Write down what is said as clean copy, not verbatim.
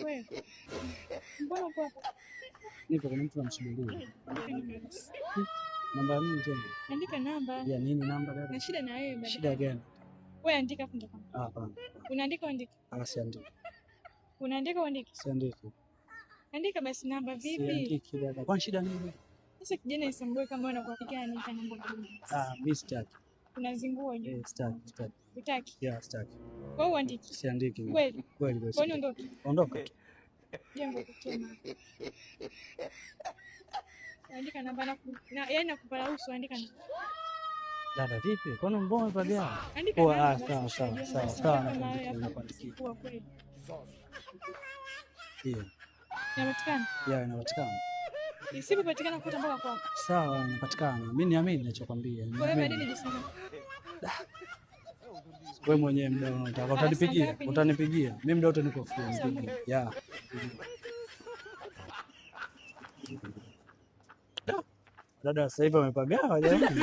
Wewe. Mbona uko hapa? Nipo, kuna mtu namsubiria. Namba nini tena? Andika namba. Ya nini namba dada? Na shida na wewe bado. Shida gani? Wewe andika afu nitakwambia. Ah, hapana. Unaandika uandike? Ah, siandiki. Unaandika uandike? Siandiki. Andika basi namba vipi? Siandiki dada. Kwani shida nini? Sasa kijana isambue kama unakuandikia andika namba. Ah, mimi sitaki. Unazingua juu. Eh, sitaki, sitaki. Hutaki? Yeah, sitaki. Wewe uandike. Siandiki. Kweli? Kweli kweli. Kwani ondoke? Ondoka tu. Jambo kutema. Andika namba na yaani nakupa uso andika namba. Dada vipi? Kwani mbona umepagawa? Andika Poa, namba ah, basi, sawa sawa jambo, sawa basi, sawa, kama wewe nakuandikia hapo nakuandikia. unazingua kweli. Ndio. Inapatikana? Yeah, inapatikana. Isipopatikana kuta mpaka kwako. Sawa, inapatikana. Mimi niamini ninachokwambia. Kwa hiyo Niamini. baadaye nijisema. Wewe mwenyewe muda unataka Ah, saa utanipigia, ngapi? utanipigia. Mimi muda wote niko free, Saa nipigie. Yeah. Dada sasa hivi amepagawa jamani.